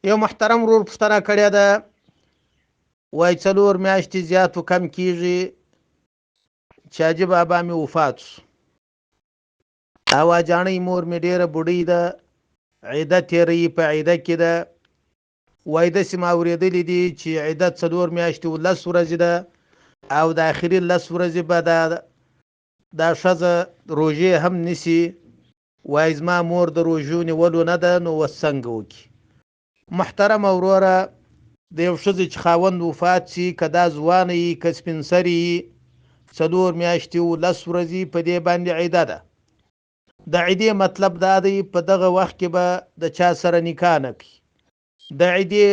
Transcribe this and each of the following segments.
یو محترم ورور پوښتنه کړې ده، وایي څلور میاشتې زیات و کم کیږي چې حاجي بابا مې وفات شو او اجاڼۍ مور مې ډېره بوډۍ ده، عده تېروي، په عده کې ده. وایي داسې ما اورېدلي دي چې عده څلور میاشتې و لس ورځې ده او د اخري لس ورځې به دا ښځه روژې هم نیسي. وایي زما مور د روژو نیولو نه ده، نو اوس څنګه وکړي؟ محترمه وروره، د یو ښځې چې خاوند وفات شي، که دا ځوانه وي که سپین سرې وي، څلور میاشتې و لس ورځې په دې باندې عده ده. د عدې مطلب دا دی په دغه وخت کې به د چا سره نکاح نه کوي. د عدې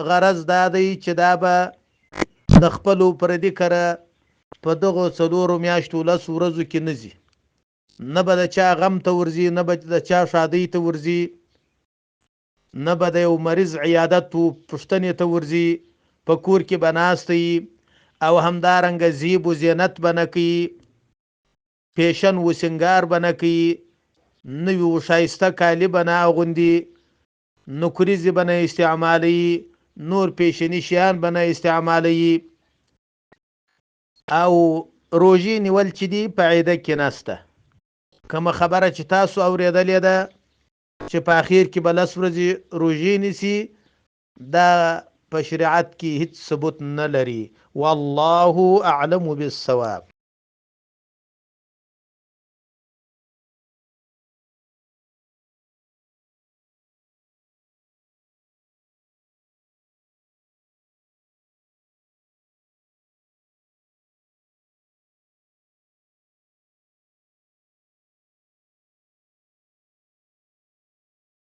غرض دا دی چې دا به د خپلو پردي کره په دغو څلورو میاشتو لس ورځو کې نه ځي، نه به د چا غم ته ورځي، نه به د چا ښادۍ ته ورځي، نه به د یو مریض عیادت و پوښتنې ته ورځي، په کور کې به ناسته وي او همدارنګه زیب و زینت به نه کوي، پیشن و سنګار به نه کوي، نوي و ښایسته کالي به نه اغوندي، نکریزې به نه استعمالوي، نور پیشني شیان به نه استعمالوي او روژې نیول چې دي په عده کې نسته. کومه خبره چې تاسو اورېدلې ده چې په اخیر کې به لس ورځې روژې نیسي، دا په شریعت کې هیڅ ثبوت نه لري. والله اعلم بالصواب.